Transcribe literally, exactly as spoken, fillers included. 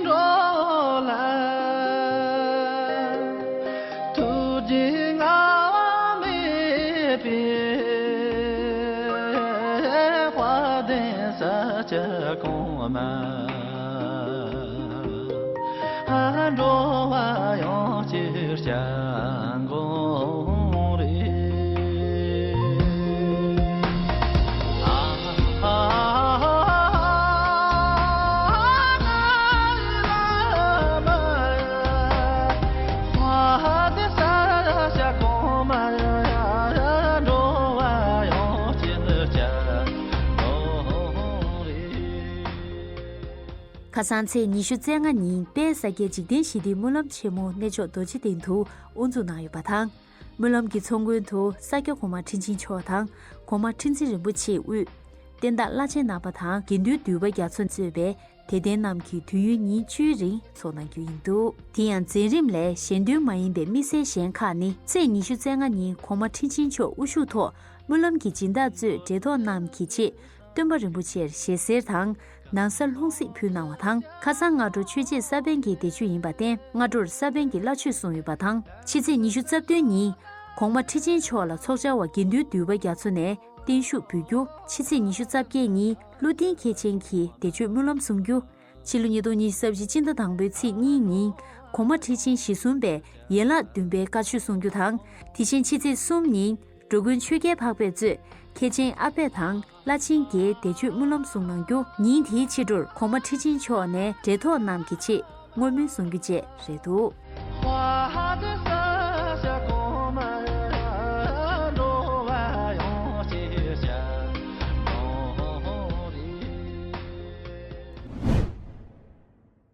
འགྲོ་ལ་ཐུགས་རྗེ་བསྔལ་བ་མེད་པའི་དཔལ་ལྡན་ས་སྐྱ་གོང་མ། འགྲོ་བ་ཡོངས་ཀྱི་སྐྱབས་མགོན་རེད། ཁ་སང་ཚེས་ཉི་ཤུ་རྩ་ལྔ་ཉིན་དཔལ་ས་སྐྱའི་འཇིག་རྟེན་ཞི་བདེའི་སྨོན་ལམ་ཆེན་མོ་གནས་མཆོག་རྡོ་རྗེ་གདན་དུ་དབུ་འཛུགས་གནང་ཡོད་པ་དང་། སྨོན་ལམ་གྱི་ཚོགས་མགོན་དུ་ས་སྐྱ་གོང་མ་ཁྲི་ཆེན་མཆོག་དང་གོང་མ་ཁྲི་འཛིན་རིན་པོ་ཆེས་དབུས། བསྟན་བདག་བླ་ཆེན་རྣམ་པ་དང་དགེ་འདུན་འདུས་པ་རྒྱ་མཚོ་གཙོས་པའི་དད་ལྡན་རྣམས་ཀྱིས་དུས་ཡུན་ཉིན་བཅུའི་རིང་ཚོགས་གནང་རྒྱུ་ཡིན་འདུག་དེ་ཡང་མཛད་རིམ་ལས་ཞལ་འདོན་མ་ཡིན་པའི་དམིགས་བསལ་གཞན་ཁག་ནི་ཚེས་ཉི་ཤུ་རྩ་ལྔ་ཉིན་གོང་མ་ཁྲི་ཆེན་མཆོག་དབུ་བཞུགས་ཐོག་སྨོན་ལམ་གྱི་སྦྱིན་བདག་གཙོས་གྲལ་ཐོག་རྣམས་ཀྱི་ཆེད་སྟོན་པ་རིན་པོ་ཆེར་ཞལ་གསེར་དང་ནང་གསེར་ལྷུང་བཟེད་ཕུལ་གནང་བ་དང་། ཁ་སང་སྔ་དྲོ་ཆོས་རྗེ་ས་པཎ་གྱི་འདས་མཆོད་ཡིན་པར་བརྟེན་སྔ་དྲོར་ས་པཎ་གྱི་བླ་མཆོད་གསུངས་ཡོད་པ་དང་། ཕྱི་ཚེས་ཉི་ཤུ་རྩ་བདུན་ཉིན་གོང་མ་ཁྲི་ཆེན་མཆོག་ལ་ཚོགས་བཅར་བ་དགེ་འདུན་འདུས་པ་རྒྱ་མཚོ་ནས་བརྟན་བཞུགས་འབུལ་རྒྱུ། ཕྱི་ཚེས་ཉི་ཤུ་རྩ་བརྒྱད་ཉིན་ཀླུ་ལྡིང་མཁན་ཆེན་གྱིས་འདས་མཆོད་སྨོན་ལམ་གསུང་རྒྱུ། ཕྱི་ལོ་ཉིས་སྟོང་ཉི་ཤུ་རྩ་བཞི་སྤྱི་ཟླ་དང་པོའི་ཚེས་གཉིས་ཉིན་གོང་མ་ཁྲི་ཆེན་ཞེ་གསུམ་པས་ཡན་ལག་བདུན་པའི་བཀའ་ཆོས་གསུང་རྒྱུ་དང་། དེ་བཞིན་ཕྱི་ཚེས་གསུམ་ཉིན་འགྲོ་མགོན་ཆོས་རྒྱལ་འཕགས་པས་གཙོས་མཁན་ཆེན་ཨ་པད་དང་བླ་ཆེན་བརྒྱད་འདས་མཆོད་སྨོན་ལམ་གསུང་གནང་རྒྱུ། ཉིན་དེའི་ཕྱི་དྲོར་གོང་མ་ཁྲི་ཆེན་མཆོག་ནས་གྲལ་ཐོག་རྣམས་ཀྱི་ཆེད་བསྔོ་སྨོན་གསུང་རྒྱུ་བཅས་རེད་འདུག